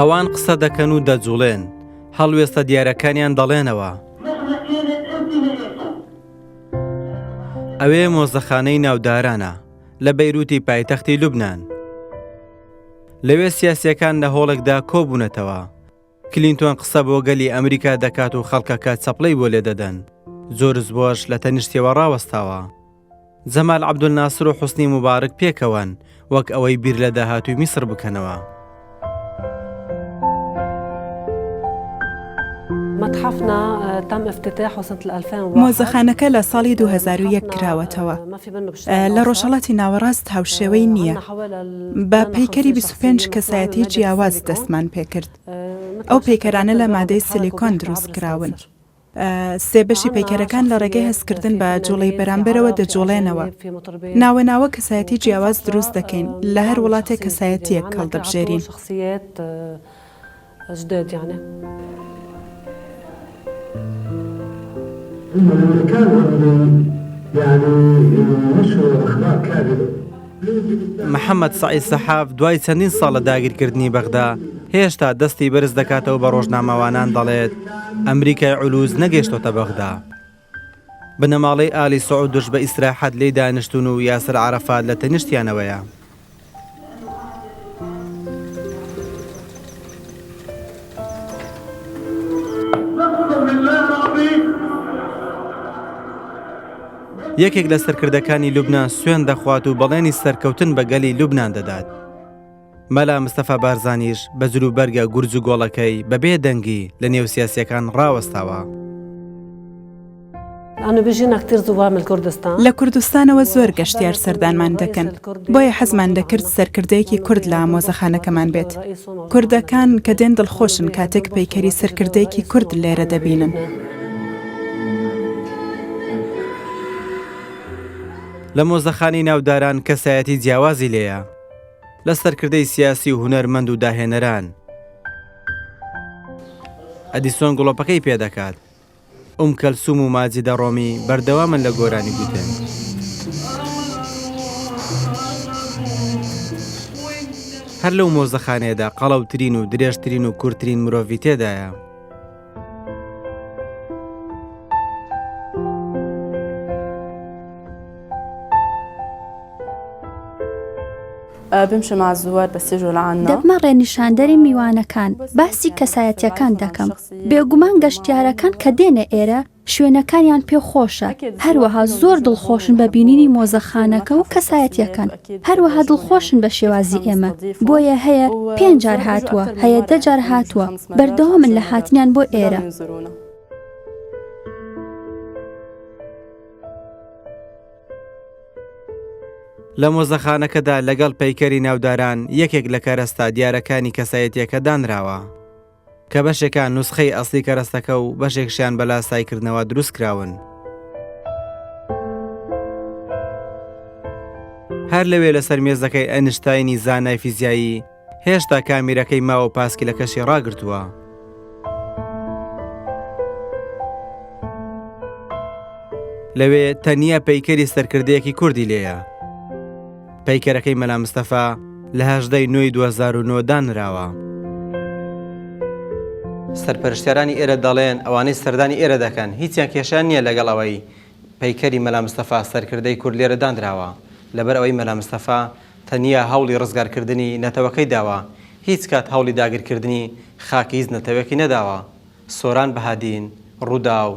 ئەوان قسە دەکەن و دەجوڵێن، هەڵوێستە دیارەکانیان دەڵێنەوە. ئەوێ مۆزەخانەی ناودارانە لە بەیروتی پایتەختی لوبناان. لەوێ سیاسیەکان لە هۆڵێکدا کۆبوونەتەوە. کلینتۆن قسە بۆ گەلی ئەمریکا دەکات و خەڵکەکە چەپڵەی بۆ لێدەدەن. جۆرج بۆش لە تەنیشتیەوە ڕاوەستاوە. جەمال عەبدولناسر و حوسنی موبارک پێکەوەن، وەک ئەوەی بیر لە داهاتووی میسر بکەنەوە. مۆزەخانەکە لە ساڵی 2001 کراوەتەوە. لە ڕۆژهەڵاتی ناوەڕاست هاوشێوەی نییە. بە پەیکەری 25 کەسایەتی جیاواز دەستمان پێکرد. ئەو پەیکەرانە لە مادەی سیلیکۆن دروستکراون. سێ بەشی پەیکەرەکان لە ڕێگەی هەستکردن بە جوڵەی بەرامبەرەوە دەجوڵێنەوە. ناوە ناوە کەسایەتی جیاواز دروست دەکەین، لە هەر وڵاتێک کەسایەتییەک هەڵدەبژێرین. محەمەد سەعید سەحاف دوای چەندین ساڵ لە داگیرکردنی بەغدا، هێشتا دەستی بەرز دەکاتەوە بە ڕۆژنامەوانان دەڵێت، ئەمریکای عولوز نەگەیشتۆتە بەغدا. بنەماڵەی ئالی سعودش بە ئیسراحەت لێی دانیشتوون و یاسر عەرەفات لە تەنیشتیانەوەیە. یەکێک لە سەرکردەکانی لوبنان سوێند دەخوات و بەڵێنی سەرکەوتن بە گەلی لوبنان دەدات. مەلا مستەفا بارزانیش بە جلوبەرگە گورج و گۆڵەکەی بە بێ دەنگی لە نێو سیاسییەکان ڕاوەستاوە. لە کوردستانەوە زۆر گەشتیار سەردانمان دەکەن، بۆیە حەزمان دەکرد سەرکردەیەکی کورد لە مۆزەخانەکەمان بێت. کوردەکان کە دێن دڵخۆشن کاتێک پەیکەری سەرکردەیەکی کورد لێرە دەبینن. لە مۆزەخانەی ناوداران کەسایەتی جیاوازی لێیە، لە سەرکردەی سیاسی و هونەرمەند و داهێنەران. ئەدیسۆن گڵۆپەکەی پێدەکات. ئوم کەلسوم و ماجیدە ڕۆمی بەردەوامن لە گۆرانی گوتن. هەر لەو مۆزەخانەیەدا قەڵەوترین و درێژترین و کورتترین مرۆڤی تێدایە. دەبمە ڕێنیشاندەری میوانەکان، باسی کەسایەتییەکان دەکەم. بێگومان گەشتیارەکان کە دێنە ئێرە، شوێنەکانیان پێ خۆشە، هەروەها زۆر دڵخۆشن بە بینینی مۆزەخانەکە و کەسایەتییەکان، هەروەها دڵخۆشن بە شێوازی ئێمە، بۆیە هەیە پێنج جار هاتووە، هەیە دە جار هاتووە، بەردەوامن لە هاتنیان بۆ ئێرە. لە مۆزەخانەکەدا لەگەڵ پەیکەری ناوداران یەکێک لە کەرەستە دیارەکانی کەسایەتیەکە دانراوە کە بەشێکان نوسخەی ئەسلی کەرەستەکە و بەشێکشیان بە لاسایکردنەوە دروست کراون. هەر لەوێ لەسەر مێزەکەی ئەنشتاینی زانای فیزیایی هێشتا کامیرەکەی ماوە و پاسکیلەکەشی ڕاگرتووە. لەوێ تەنیا پەیکەری سەرکردەیەکی کوردی لێیە. پەیکەرەکەی مەلا مستەفا لە هەژدەی نۆی 2009 دانراوە. سەرپەرشتیارانی ئێرە دەڵێن ئەوانەی سەردانی ئێرە دەکەن هیچیان کێشەیان نییە لەگەڵ ئەوەی پەیکەری مەلا مستەفا سەرکردەی کورد لێرە دانراوە لەبەر ئەوەی مەلا مستەفا تەنیا هەوڵی ڕزگارکردنی نەتەوەکەی داوە، هیچ کات هەوڵی داگیرکردنی خاکی هیچ نەتەوەیەکی نەداوە. سۆران بەهادین، رووداو.